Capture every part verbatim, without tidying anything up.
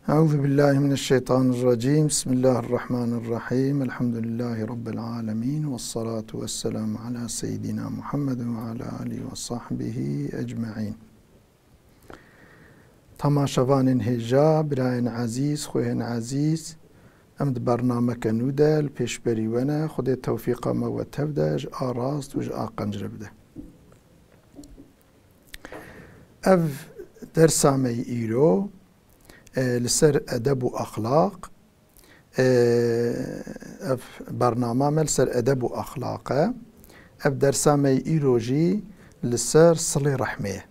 أعوذ بالله من الشيطان الرجيم. بسم الله الرحمن الرحيم. الحمد لله رب العالمين. والصلاة والسلام على سيدنا محمد وعلى آله وصحبه أجمعين. Temaşevanên hêja, birayên ezîz, xwehên ezîz, em di bernameke nû de li pêşberî we ne. Xwedê tewfîqa me we tev de, ji a rast û ji a qenc re bide. Ev dersa me yî îro, e, li ser edeb û exlaq, e, ev bernama me li ser edeb û exlaq e. Ev dersa me yî îro jî li ser silê rehmê ye.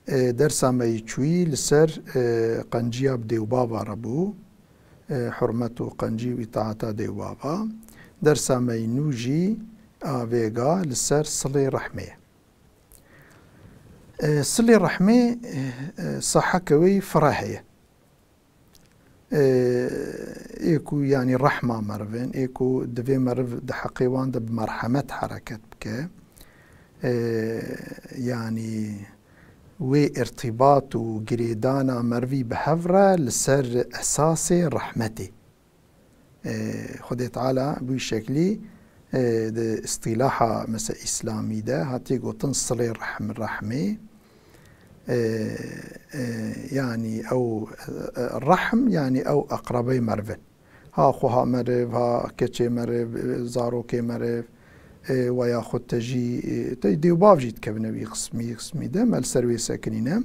E, dersa me yî çûyî li ser, e, qenciya bi dêwbava re bû. E, hurmet û qencî û îtaeta dêwbava. Dersa me yî nû jî a vêga li ser silê rehmê ye. E, silê rehmê, e, e, saheke wê yî fireh heye. E, ê ku, yanî, rehma meriv in, ê ku divê meriv di heqê wan de bi merhemet hereket bike. E, yanî, wê irtibat û girêdana merivî bi hev re li ser esasê rehmetê. E, Xwedê Teala bi wî şeklî, e, di îstîlaha, mesela, îslamî de hatiye gotin silê rehm, rehmê. E, e, yanî ew, e, e, rehm, yanî ew eqrebeyê meriv in. Ha xweha meriv, ha keçê meriv, e, zarokê meriv, e, we ya xwe te jî, e, te dê û bav jî dikevine wî qismî, qismî de me li ser wê sekinîne.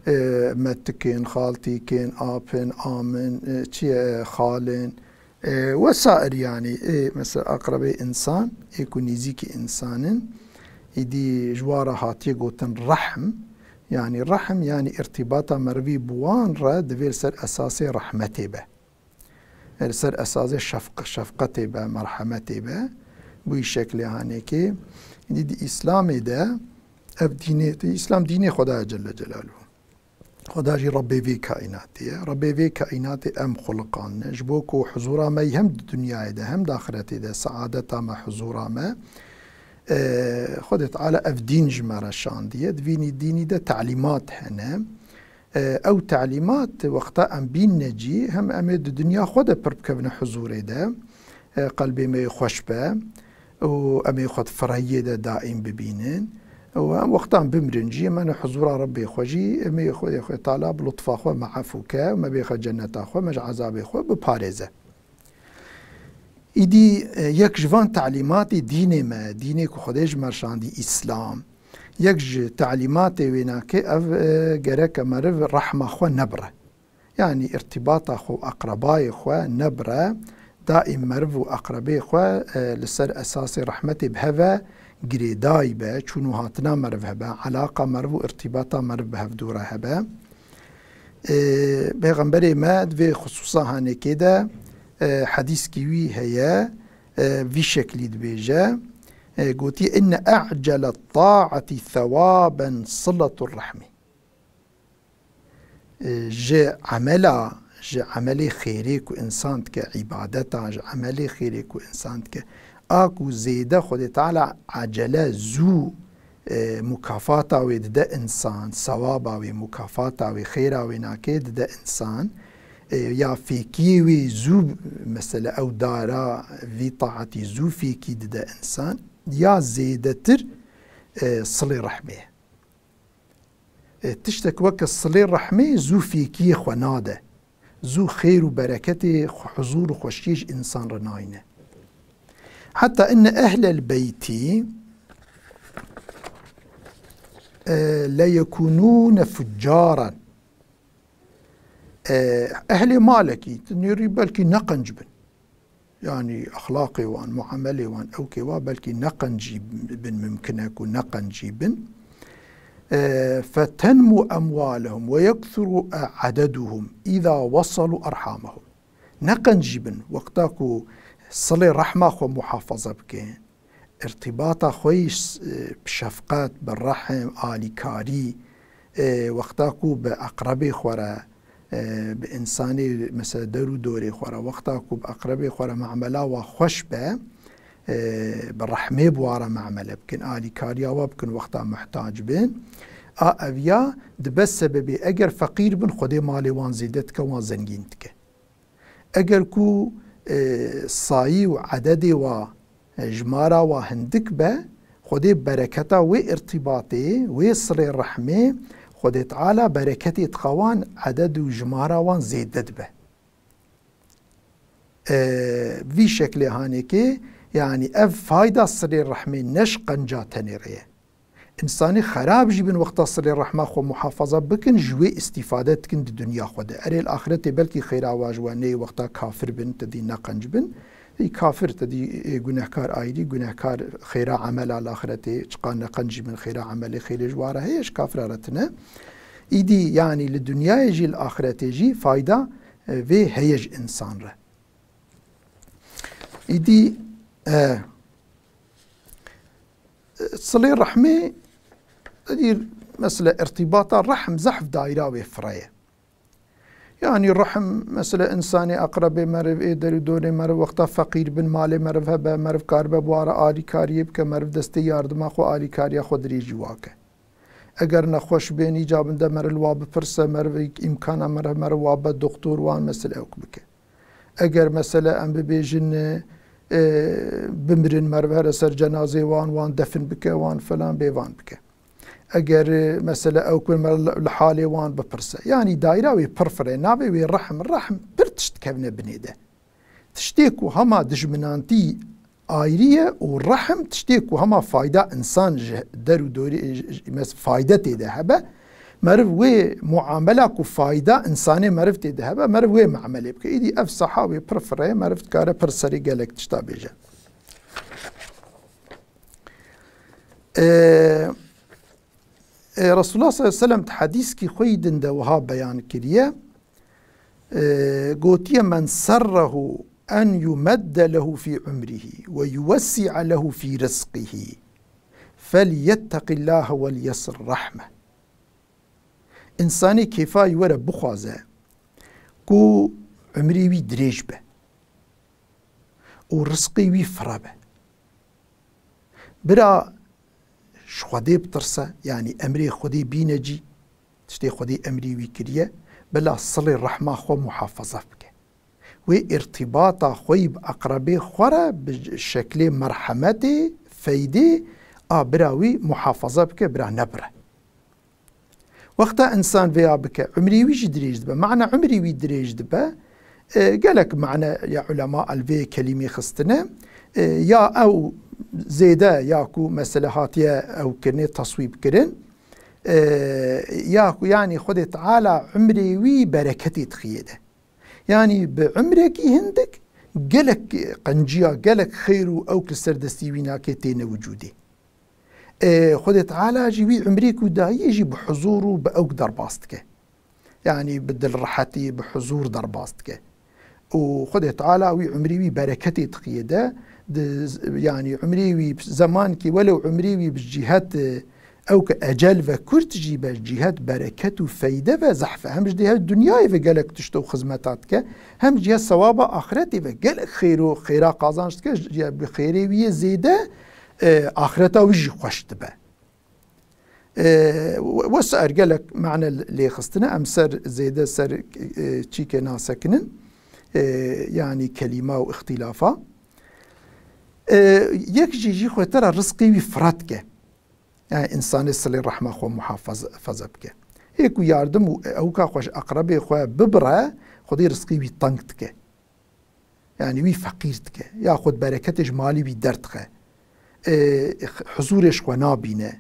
E, me tikên, xaltîkên, apin, amin, e, çi ye, xalin, e, wesair, yanî, e, mesela aqrebê însan, ê ku nêzîkî însan in, îdî ji wan re hatiye gotin rehm, yanî rehm, yanî îrtîbata merivî bi wan re divê li ser esasê rehmetê be. E, li ser esasê şefq-, şefqetê be, merhemetê be. Bi wî şeklê hanekê. Îdî di Îslamê de ev dînê, Îslam dînê Xwedayê Celle Celaluhu. Xweda jî Rebbê vê kaînatê ye. Rebbê vê kaînatê em xuliqandine. Ji bo ku huzûra me yî hem di dinyayê de hem di axretê de, seadeta me, huzûra me, e, Xwedê Teala ev dîn ji me re şandiye. Di vînî dînî de telîmat hene. E, ew telîmat wexta em bînine cî, hem em ê di dinya xwe de pir bikevine huzûrê de, e, qelbê me yê xweş be û em ê xwe di firehiyê de daîm bibînin û em wextan bimrin jî, em ê huzûra Rebbê xwe jî, em ê Xwedê xwe Teala bi lutfa xwe me efû ke, me bêxe cenneta xwe, me ji ezabê xwe biparêze. Îdî, e, yek ji van telîmatê dînê me, dînê ku Xwedê ji me şandî, Îslam, yek ji telîmatê wê nake ev, e, gereke meriv rehma xwe nebire. Yanî îrtîbata xwe û eqrebayê xwe nebire, daîm meriv û eqrebê xwe, e, li ser esasê rehmetê bi hev ve girêdayî be, çûn û hatina meriv hebe, elaqa meriv û îrtîbata meriv bi hevdû re hebe. E, Pêxemberê me di vê xisûsa hanekê de, e, hedîskî wî heye, e, vî şeklî dibêje, e, gotiye, "Inne a'cele ta'ati sewaben siletur rehmî." E, ji emela, ji emelê xêrê ku însan dike, îbadeta, ji emelê xêrê ku însan dike, a ku zêde Xwedê Teala ecele, zû, e, mukafata wê dide însan, sewaba wê, mukafata wê, xêra wê nake dide însan, e, ya fêkiyê wê zû, mesela ew dara vî taetî zû fêkî dide însan, ya zêdetir, e, silê rehmê ye. E, tiştek weke silê rehmê zû fêkiyê xwe nade. Zû xêr û bereketê, xwe-, huzûr û xweşiyê ji însan re nayne. Heta inne ehlel beyti, e, le yekûnûne fuccaran. E, ehlê malekî, tu nêrî belkî ne qenc bin. Yanî exlaqê wan, muamelê wan, ewkê wa belkî ne qencî bin, mimkin e ku ne qencî bin. E, fetenmu emwalehum ve yekthuru ededuhum îza wesalu erhamehum. Ne qencî bin, wexta ku silê rehma xwe muhafaza bikin, îrtîbata xwe yî s-, bi şefqet, bi rehm, alîkarî, e, wexta ku bi eqrebê xwe re, e, bi însanê, mesela, der û dorê xwe re, wexta ku bi eqrebê xwe re muamela wa xweş be, e, bi rehmê bi wa re muamele bikin, alîkariya wa bikin wexta muhtac bin. A eviya dibe sebebê, eger feqîr bin, Xwedê malê wan zêde dike, wan zengîn dike. Eger ku, e, sayî û ededê wa, e, jimara wa hindik be, Xwedê bereketa wê irtîbatê, wê silê rehmê, Xwedê Teala bereketê dixe wan, eded û jimara wan zêde dibe. E, vî şeklê hanekê, yanî ev fayda silê rehmê ne ji qenca tenê re ye. Însanê xerab jî bin wexta silê rehma xwe muhafaza bikin, ji wê îstîfade dikin di dinya xwe de. Erê li axretê belkî xêra wa ji we neyê, wexta kafir bin, te dî neqenc bin. Ê kafir te dî, ê gunehkar ayrî, gunehkar xêra emela li axretê, çiqa neqenc jî bin xêra emelê, xêrê ji wa re heye, ji kafira re tine. Îdî, yanî li dinyayê jî, li axretê jî fayda, e, vê heye ji însan re. Îdî, e, silê rehmê, îdî mesela irtîbata rehm zehf daîra wê fireye. Yanî rehm, mesela însanê, eqrebê meriv, ê derûdorê meriv, wexta feqîr bin, malê meriv hebe, meriv karibe bi wa re alîkariyê bike, meriv destê yardima xwe, alîkariya xwe dirêjî wa ke. Eger nexweş bên, îcabin de meriv li wa bipirse, meriv îmkana meriv, meriv wa be doktor, wan mesele ewk bike. Eger mesele em bibêjin, e, bimirin, meriv here ser cenazê wan, wan defin bike, wan filan bê van bike. Eger, e, mesele ewk bin, meriv li halê wan bipirse. Yanî daîra wê pir fire, navê wê rehm, rehm pir tişt kevne binê de. Tiştê ku hema dijminantî ayrî ye û rehm tiştê ku hema fayda însan ji der û dorî, ji, ji, mes-, fayde tê de hebe, meriv wê muamela ku fayda însanê meriv tê de hebe, meriv wê muamelê bike. Îdî ev saha wê pir fire ye, meriv dikare pir serê gelek tişta bêje. Ee, e, Resulullah sallallahu aleyhi ve sellem di hedîskî xwe yî din de wiha beyan kiriye. E, gotiye, "Men serrehu en yumedde lehu fî umrihi ve yuvessi'a lehu fî rizqihi, fel yetteqillahe ve lyesil rahme." Însanê kêfa wî were bixwaze ku umrê wî dirêj be û rizqê wî fire be. Bira ji Xwedê bitirse, yanî emrê Xwedê bîne cî, tiştê Xwedê emrî wî kiriye, bila silê rehma xwe muhafaza bike. Wê îrtîbata xwe yî bi eqrebê xwe re bi şeklê merhemetê, feydê a bira wî muhafaza bike, bira nebire. Wexta însan vêya bike, umrê wî jî dirêj dibe. Mana umrê wî dirêj dibe, e, gelek mane ya ulema li vê kelîmê xistine. E, ya ew zêde ya ku mesele hatiye ew kirinê, taswîb kirin, e, ya ku yanî Xwedê Teala umrê wî bereketê dixiyê de. Yanî bi umrekî hindik gelek qenciya, gelek xêr û ewk li ser destî wî nake têne wicûdê. E, Xwedê Teala jî wî umrê ku dayî jî bi huzûr û bi ewk derbas dike. Yanî bi dilrehetî, bi huzûr derbas dike. Û Xwedê Teala wî umrê wî bereketê dixiyê de, di, yanî umrê wî zemankî welew umrê wî bi cîhet, e, ewk ecel ve kurt jî be, cîhet bereket û feyde ve zehf e. Hem ji dê her dinyayê ve gelek tişt û xizmeta dike, hem jî sewaba axiretê ve gelek xêr û xêra qazanç dike, ji, bi xêrê wî yê zêde, e, axireta wî jî xweş dibe. E, we, we ser gelek mane lê xistine, em ser zêde ser, e, çîkê nasekinin, e, yanî kelîma û îxtîlafa. E, yek jî jî xwe te re rizqê wî fira dike. Yani însanê silê rehma xwe muhafaza bike. Hê ku yardim û ewka xwe ji eqrebê xwe bibire, Xwedê rizqî wî teng dike. Yani wî feqîr dike. Yaxud bereketê ji malî wî derdixe. Ê, huzûrê ji xwe nabîne.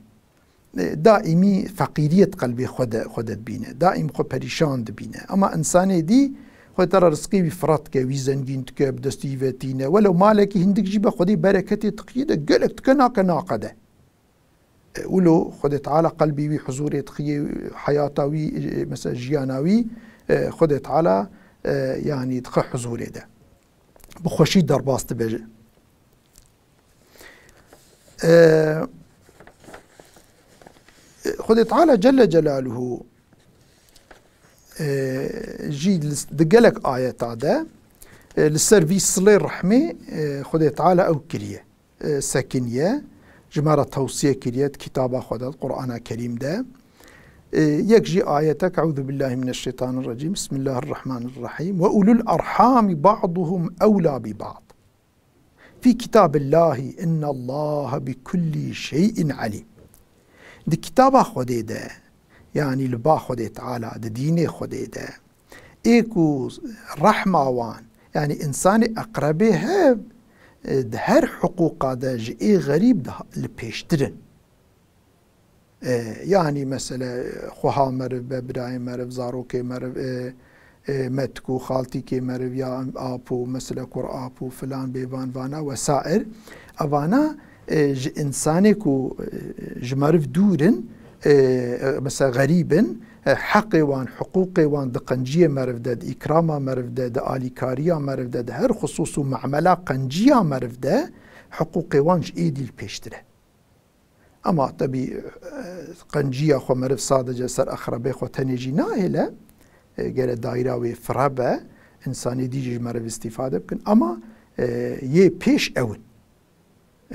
Ê, daîmî feqîriyê di qelbê xwe de, xwe de dibîne. Daîm xwe perîşan dibîne. Ama însanê dî xwe te re rizqî wî fira dike, wî zengîn dike, bi destî wî ve tîne. Welew malekî hindik jî be, Xwedê bereketê dixiyê de gelek dike nake naqede. E, wilo Xwedê Teala qelbî wî huzûrê dixiyê, heyata wî, e, mesela jiyana wî, e, Xwedê Teala, e, yanî dixe huzûrê de. Bi xweşî derbas dibe. E, Xwedê Teala Celle Celaluhu, e, jî li, di gelek ayeta de, e, li ser vî silê rehmê, e, Xwedê Teala ew kiriye. E, sekiniye, ji me re tewsiye kiriye di kitaba xwe de, di Qur'ana Kerîm de. E, yek jî ayetek, Euzu billahi mineşşeytanirracim, Bismillahirrahmanirrahim. Ve ulul arhami ba'duhum ewla bi ba'd. Fî kitabillahi innallaha bi kulli şey'in alim. Di kitaba Xwedê de, yanî li ba Xwedê Teala, di dînê Xwedê de, ê ku rehma wan, yanî însanê eqrebê hev, e, di her hiqûqa de ji ê xerîb daha li pêştir in. E, yanî mesele xweha meriv be, birayê meriv, zarokê meriv, e, e, metk û xaltîkê meriv ya ap û mesele kur ap û filan bêvan vana wesair. Evana, e, ji însanê ku, e, ji meriv dûr in, e, e, mesela xerîb in, e, heqê wan, hiqûqê wan di qenciyê meriv de, di îkrama meriv de, di alîkariya meriv de, di her xisûs û memela qenciya meriv de hiqûqê wan ji êdî li pêştir e. Ama tebî, e, qenciya xwe meriv sadece ser exrebê xwe tenê jî nahêle, e, gere daîra wê fire be, însanê dî jî ji meriv îstîfade bikin. Ama, e, yê pêş ew in.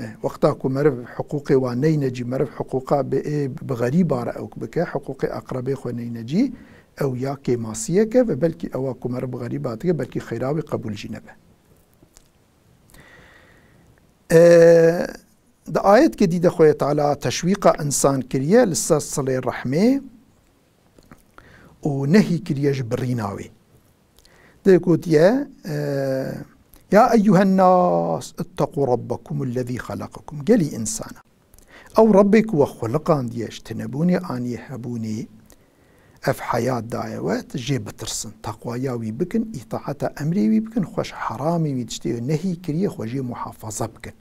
E, wexta ku meriv hiqûqê wan neyne cî, meriv hiqûqa bi, ê, bi xerîba re ewk bike, hiqûqê eqrebê xwe neyne cî, ew ya kêmasiyek e ve belkî ewa ku meriv bi xerîba dike, belkî xeyra wê qebûl jî nebe. E, Di ayetkê dî de Xwedê Teala teşwîqa însan kiriye li ser silê rehmê û nehî kiriye ji birîna wê. Dê gotiye, e, "Ya eyyuhen nas, ittaqû rabbekumul lezî xelaqekum." Gelî însana. Ew Rebbê ku we xuliqandiye, ji tinebûnê aniye hebûnê, ev heyat daye we, jê bitirsin, teqwaya wî bikin, îtaeta emrê wî bikin, xwe ji heramê wî tiştê nehî kiriye, xwe jê muhafaza bikin.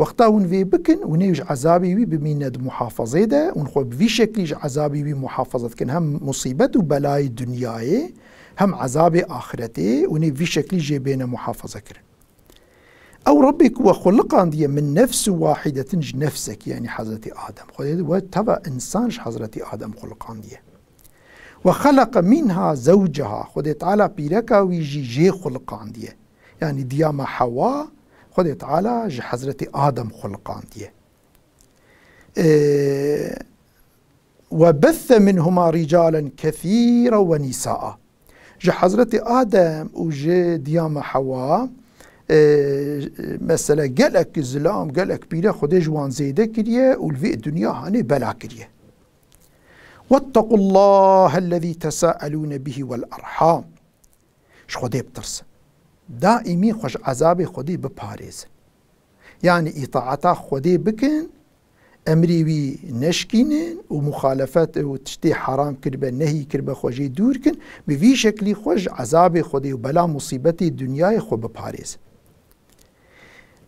Wexta hûn vê bikin, hûn ê ji ezabê wî bimîne di muhafazê de, hûn xwe bi vî şeklî ji ezabê wî muhafaza dikin. Hem musîbet û belayê dinyayê, hem ezabê axiretê, hûn ê vî şeklî jê bêne muhafaza kirin. Ew Rebbê ku we xuliqandiye min nefsin wahidetin, ji nefsekî, yanî Hezretî Adem. Xwedê we teva însan ji Hezretî Adem xuliqandiye. "Ve xeleqe minha zewceha." Xwedê Teala pîreka wî jî jê xuliqandiye. Yanî diyama Hewa, Xwedê Teala ji Hezretî Adem xuliqandiye. Ee, "Ve bethe minhuma ricalen kethîra ve nisaa." Ji Hezretî Adem û ji diyama Hewa, ee, mesele gelek zilam, gelek pîre Xwedê ji wan zêde kiriye û li vê dinya hanê bela kiriye. "Vettequllahellezî tesaelûne bihî vel erham." Ji Xwedê bitirsin. Daîmî xwe ji ezabê Xwedê biparêzin. Yanî îtaeta Xwedê bikin, emrî wî neşkînin û muxalefet û tiştê heram kiribe, nehî kiribe, xwe jê dûr kin, bi vî şeklî xwe ji ezabê Xwedê û bela musîbetê dinyayê xwe biparêzin.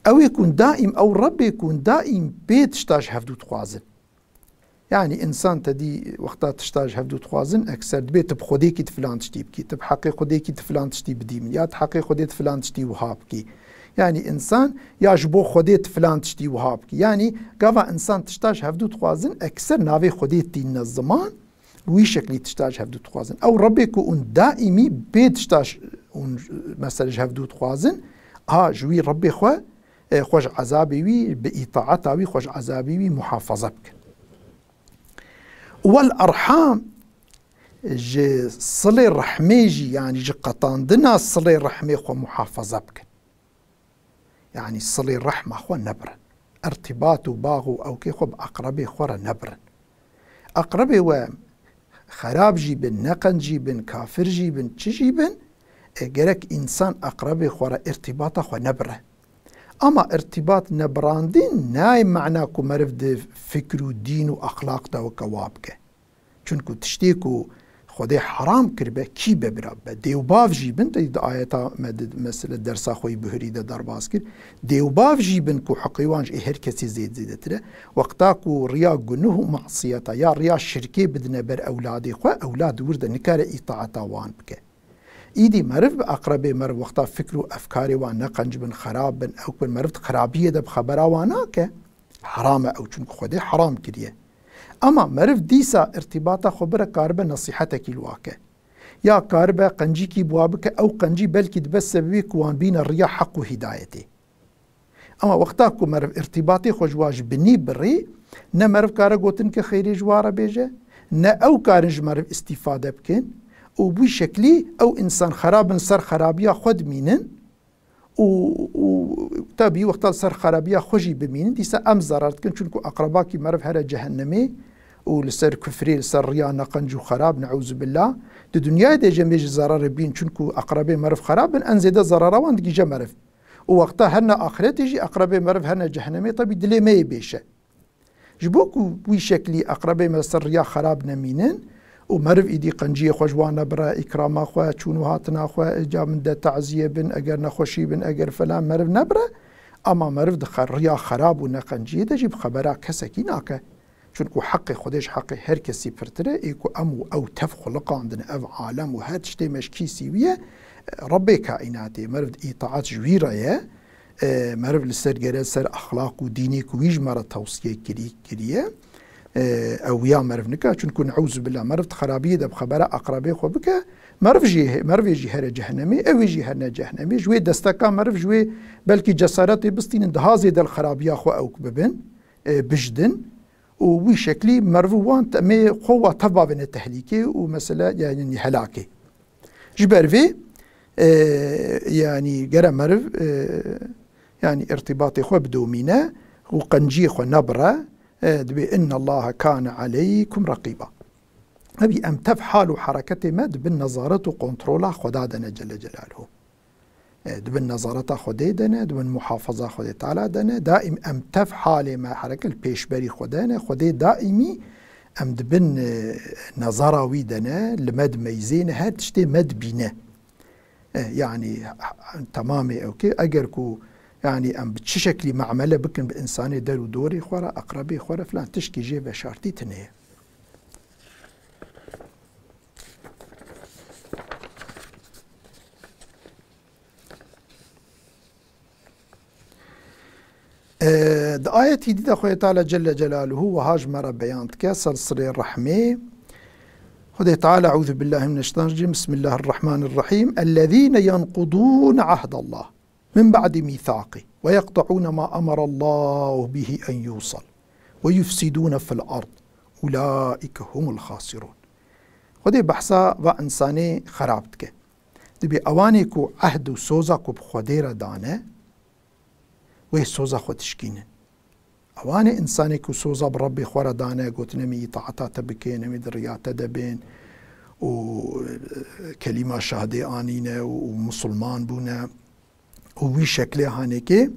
Ew ê ku hûn daîm, ew Rebbê ku hûn daîm pê tişta ji hevdû dixwazin. Yanî însan te dî wexta tişta ji hevdû dixwazin, ekser dibê tu bi Xwedêkî tu filan tiştî bikî, tu bi heqê Xwedêkî tu filan tiştî bidî min, ya tu heqê Xwedê tu filan tiştî wiha bikî. Yanî însan ya ji bo Xwedê tu filan tiştî wiha bikî. Yanî gava însan tişta ji hevdû dixwazin, ekser navê Xwedê tînine ziman, wî şeklî tişta ji hevdû dixwazin. Ew Rebbê ku hûn daîmî bê tişta ji, hûn mesela ji hevdû dixwazin, a ji wî Rebbê xwe, e, xwe ji ezabê wî, bi îtaeta wî xwe ji ezabê wî muhafaza bikin. Wel erham, ji silê rehmê jî, yanî ji qetandina silê rehmê xwe muhafaza bikin. Yanî silê rehma xwe nebirin. Irtîbat û bax û ewkê xwe bi eqrebê xwe re nebirin. Eqrebê we xerab jî bin, neqenc jî bin, kafir jî bin, çi jî bin, e, gerek însan eqrebê xwe re irtîbata xwe nebire. Ama irtîbat nebirandin nayê mana ku meriv di fikr û dîn û exlaq de weke wa bike. Çunku tiştê ku Xwedê heram kiribe, kî be bira be? Dê û bav jî bin, te di ayeta me di, mesele dersa xwe yî bihurî de derbas kir. Dê û bav jî bin ku heqê wan ji ê her kesî zêd zêdetir e. Wexta ku riya gunuh û masiyeta ya riya şirkê bidine ber ewladê xwe, ewlad wir de nikare îtaeta wan bike. Îdî meriv bi eqrebê meriv wexta fikr û efkarê wan neqenc bin, xerab bin, ewk bin, meriv di xerabiyê de bi xebera wan nake. Heram e ew, çunku Xwedê heram kiriye. Ema meriv dîsa irtîbata xwe bire, karibe nesîhetekî li wa ke. Ya karibe qencîkî bi wa bike, ew qencî belkî dibe sebebê ku wan bîne riya heq û hîdayetê. Ema wexta ku meriv irtîbatê xwe ji wa ji binî birî, ne meriv kare gotinke xêrê ji wa re bêje, ne ew karin ji meriv îstîfade bikin û bi wî şeklî ew însan xerab in, ser xerabiya xwe dimînin û, û tabî wexta li ser xerabiya xwe jî bimînin, dîsa em zarar dikin, çunku eqrebakî meriv here cehennemê û li ser kufrê, li ser riya neqenc û xerab, neûzubillah. Di dinyayê de jî em ê ji zararê bîn, çunku eqrebê meriv xerab in, en zêde zarara wan digihîje meriv. Û wexta herine axretê jî eqrebê meriv herine cehennemê, tabî dilê me yê bêş e. Ji bo ku wî şeklî eqrebê me ser riya xerab nemînin û meriv îdî qenciyê xwe ji wan nebire, îkrama xwe, çûn û hatina xwe, ca min de taziyê bin, eger nexweşî bin, eger felan meriv nebire, ama meriv di xe-, riya xerab û neqenciyê de jî bi xebera kesekî nake. Çunku heqê Xwedê ji heqê her kesî pirtir e, ê ku em û ew tev xuliqandin, ev alem û her tiştê me ji kîsî wî ye, Rebbê kaînatê, meriv di îtaat ji wî re ye, e, meriv li ser gere ser exlaq û dînê ku wî ji me re tewsiye kirî-, kiriye, e, ew wiya meriv nika, çunku neûzubillah meriv di xerabiyê de bi xebera eqrebê xwe bike, meriv jî, merivê jî here cehennemê, ew ê jî herine cehennemê, ji wê desteka meriv ji wê belkî cesaretê bistînin daha zêde li xerabiya xwe ew bibin, e, bijdin û wî şeklî meriv û wan te-, em ê xwe wa tev bavêne tehlîkê û mesele, yanî helakê. Ji ber vê, e, yanî gere meriv, e, yanî îrtîbatê xwe bidomîne û qenciyê xwe nebire, e, dibê, "Inna Allaha kane aleykum reqîba." Hebî em tev hal û hereketê me di bin nezaret û kontrola Xweda de ne Celle Celaluhu. E, di bin nezareta Xwedê de ne, di bin muhafaza Xwedê Teala de ne. Daîm em tev halê me hereke li pêşberî Xwedê ne. Xwedê daîmî em di bin, e, nezara wî de ne, li me dimeyzêne, her tiştê me dibîne. E, yanî, temamê ew kê, eger ku, yanî, em bi çi şeklî muamele bikin bi însanê der û dorê xwe re, eqrebê xwe re filan, tişkî jê veşartî tune ye. Ee, di ayetî dî de Xwedê Teala Celle Celaluhu wiha ji me re beyan dike, ser silê rehmê. Xwedê Teala, Eûzubillahimineşşeytanirracîm, Bismillahirrahmanirrahîm. Ellezîne yenqudûne ahdallah min ba'di mîthaqî ve yeqte'ûne ma emerallahu bihi en yûsal ve yufsidûne fil ard ulaîke humul xasirûn. Xwedê behsa va însanê xerab dike. Dibê ewanê ku ehd û soza ku bi Xwedê re dane, wê soza xwe dişkînin. Ewanê însanê ku soza bi Rebbê xwe re dane, gotine, "Em ê îtaeta te bikin, em ê di riya te de bin û, e, kelîma şehadê anîne û, û musulman bûne û wî şeklê hanekê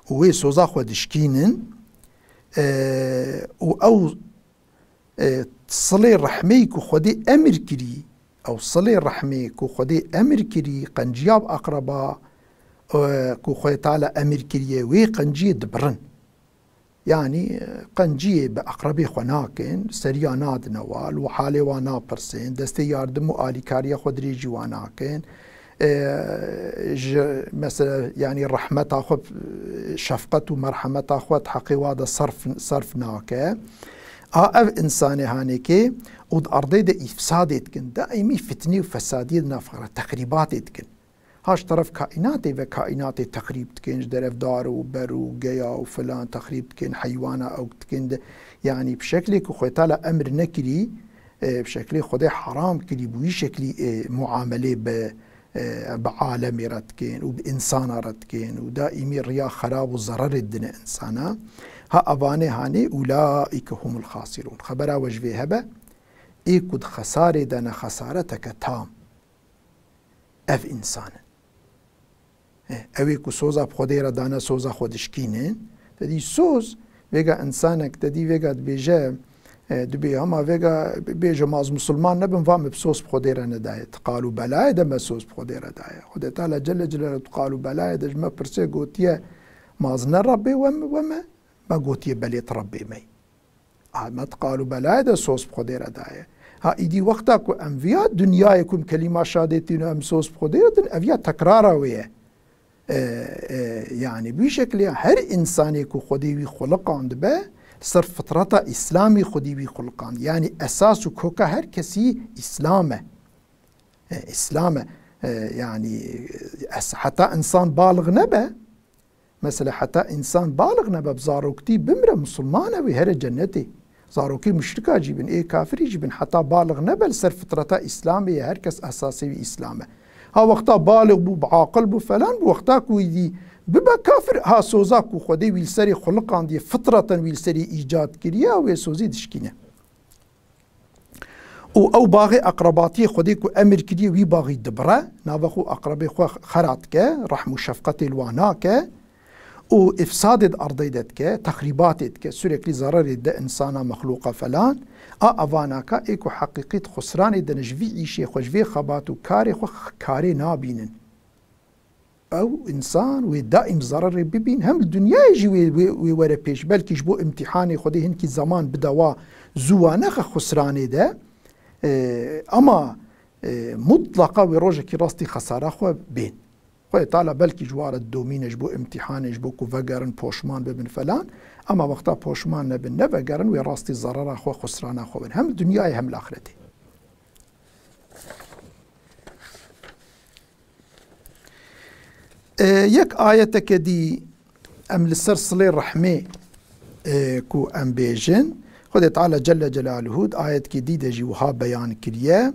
û wê soza xwe dişkînin, e, û ew e, silê rehmê ku Xwedê emir kirî, ew silê rehmê ku Xwedê emir kirî, qenciya bi aqreba, e, ku Xwedê Teala emir kiriye, wê qenciyê dibirin. Yanî, e, qenciyê bi aqrebê xwe nakin, seriya nadine wa, li halê wa napirsin, destê yardim û alîkariya xwe dirêjî wa nakin. E, ji, mesela, yanî rehmeta xwe, şefqet û merhemeta xwe di heqê wa de serf, serf nake. A ev însanê hanekê û di erdê de îfsadê dikin, daîmî fitnê û fesadiyê di nav xwe re, texrîbatê dikin. Ha ji teref kaînatê ve kaînatê texrîb dikin, ji derev dar û ber û geya û filan texrîb dikin, heywana ew dikin de, yanî bi şeklê ku Xwedê Teala emir nekirî, e, bi şeklê Xwedê heram kirî, bi wî şeklî, e, muamelê bi e, bi alemê re dikin û bi însana re dikin û daîmî riya xerab û zererê didine însana. Ha evanê hanê, ulaîke humul xasirûn. Xebera we ji vê hebe, ê ku di xesarê de ne xesareteke tam. Ev însan in. E, ew ê ku soza bi Xwedê re dane, soza xwe dişkînin. Te dî soz, vêga însanek, te dî vêga dibêje, e, dibê hema vêga bêje, "Ma ez musulman nebim, va me bi soz bi Xwedê re nedaye." Ti qalû belayê de me soz bi Xwedê re daye. Xwedê Teala Celle Celaluhu ti qalû belayê de ji me pirse, gotiye, "Ma ez ne Rebbê we me, we me?" Me gotiye, "Belê, ti Rebbê me yî." A me ti qalû belayê de soz bi Xwedê re daye. Ha, îdî wexta ku em viya dinyayê ku em kelîma şadetî ne em soz bi Xwedê re din, ev ya tekrara wê ye. E, e, yanî bi şeklê her însanê ku Xwedê wî xuliqandibe, ser fitreta Îslamî Xwedê wî xuliqand. Yanî esas û koka her kesî Îslam e. E, Îslam e. E, yanî es-, heta însan balix nebe, mesela heta însan balix nebe, bi zaroktî bimre, musulman e, wê here cennetê. Zarokê muşrika jî bin, ê kafirî jî bin, heta balix nebe li ser fitreta Îslamê ye, her kes esasê wî Îslam e. Ha wexta balix bû, bi aqil bû, falan bû, wexta ku wî dî bibe kafir, ha soza ku Xwedê wî li serê xuliqandiye, fitreten wî li serê îcad kiriye, wê sozî dişkîne. Û ew baxê eqrebatiyê Xwedê ku emir kiriye, wî baxî dibire, navê xwe û eqrebê xwe xera dike, rehm û şefqetê li wan nake û îfsadê di erdê de dike, texrîbatê dike, sürekli zererê de insana, mexlûqa falan. A evana ka ê ku heqîqî di xusranê de ne, ji vî îşê xwe, ji vê xebat û karê xwe karê nabînin. Ew însan wê daîm zererê bibîn, hem li dinyayê jî wê, wê, wê were pêş. Belkî ji bo îmtîhanê Xwedê hinkî zeman bide wa, zû wa nexe xusranê de. E, ama, e, mutlaqa wê rojekî rastî xesara xwe bên. Xwedê Teala belkî ji wa re didomîne ji bo îmtîhanê, ji bo ku vegerin poşman bibin falan. Ama wexta poşman nebin, nevegerin, wê rastî zerera xwe, xusrana xwe bin. Hem li dinyayê hem li axretê. E, yek ayeteke dî em li ser silê rehmê, e, ku em bêjin, Xwedê Teala Celle Celaluhu di ayetkî dî de jî wiha beyan kiriye,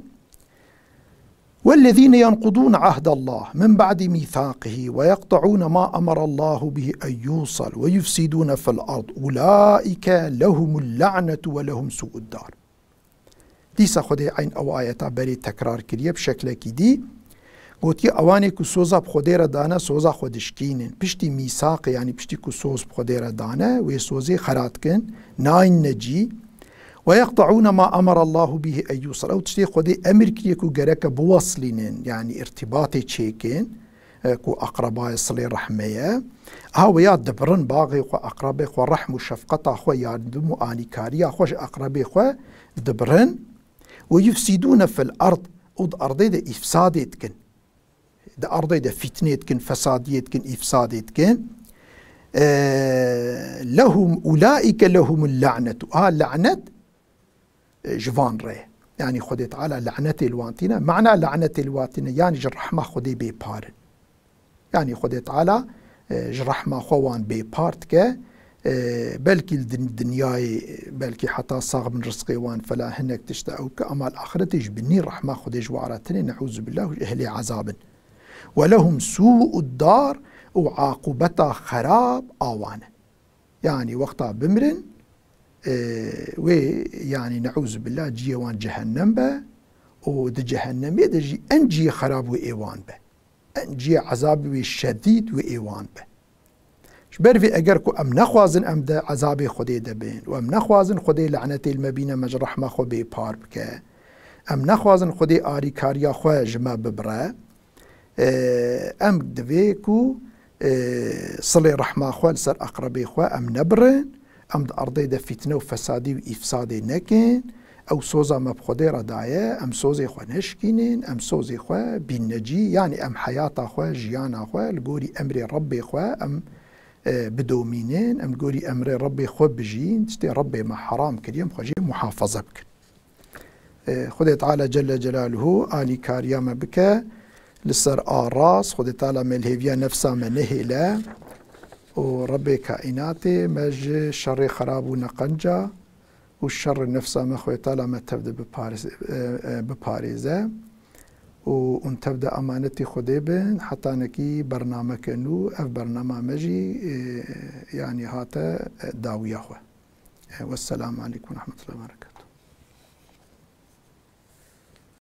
"والذين ينقضون عهد الله من بعد ميثاقه ويقطعون ما أمر الله به أن يوصل ويفسدون في الأرض أولئك لهم اللعنة ولهم سوء الدار." Dîsa Xwedê eyn ew ayeta berê tekrar kiriye bi şeklekî dî. Gotiye, ewanê ku soza bi Xwedê re dane, soza xwe dişkînin. Piştî mîsaqê, yanî piştî ku soz bi Xwedê re dane, wê sozê xera dikin, nayînne cî. "ويقطعون ما أمر الله به أن يوصل." Ew tiştê Xwedê emir kiriye ku gereke biweslînin, yanî îrtîbatê çêkin. E, ku eqrebayê silê rehmê ye. Ha, wê ya dibirin baxê xwe, eqrebê xwe, rehm û şefqeta xwe, yardim û alîkariya xwe ji eqrebê xwe dibirin. "ويفسدون في الأرض", û di erdê de îfsadê dikin. Di erdê de fîtnê dikin, fesadiyê dikin, îfsadê dikin. E, "لهم، أولئك لهم اللعنة." Ha, lanet e, ji van re. Yanî Xwedê Teala lanetê li wan tîne. Mana lanetê li wan tîne, yanî ji rehma Xwedê bêpar in. Yanî Xwedê Teala, e, ji rehma xwe wan bêpar dike. E, belkî li din-, dinyayê, belkî heta sax bin rizqê wan falan hinek tişt ew ke, ama li axretê ji binî rehma Xwedê ji wan re tine, neûzubillah, û ji ehlê ezab in. "ولهم سوء الدار", û aqûbeta xerab a wan e. Yanî wexta bimirin, e, wê, yanî neûzubillah, cihê wan cehennem be û di cehennemê de jî en cihê xerab wê ê wan be. En cihê ezabê wê şedîd wê ê wan be. Ji ber vê eger ku em nexwazin em di ezabê Xwedê de bin û em nexwazin Xwedê lanetê li me bîne, me ji rehma xwe bêpar bike, em nexwazin Xwedê alîkariya xwe ji me bibire, E, em divê ku, e, silê rehma xwe li ser eqrebê xwe em nebirin, em di erdê de fîtne û fesadî û îfsadê nekin, ew soza me bi Xwedê re daye, em sozê xwe neşkînin, em sozê xwe bînne cî, yanî em heyata xwe, jiyana xwe li gorî emrê Rebbê xwe em, e, bidomînin, em li gorî emrê Rebbê xwe bijîn, tiştê Rebbê me heram kiriye, em xwe jê muhafaza bikin. E, Xwedê Teala Celle Celaluhu alîkariya me bike li ser a rast. Xwedê Teala me li hêviya nefsa me nehêle û Rebbê kaînatê me ji şerê xerab û neqenca û şerê nefsa me Xwedê Teala me tev de biparêz-, e, e, biparêze û hûn tev de emanetî Xwedê bin. Hetanekî bernameke nû, ev bernama me jî, e, yanî hate, e, dawiya xwe. E, wesselamu aleykum ve rahmetullahi ve berekatuhu.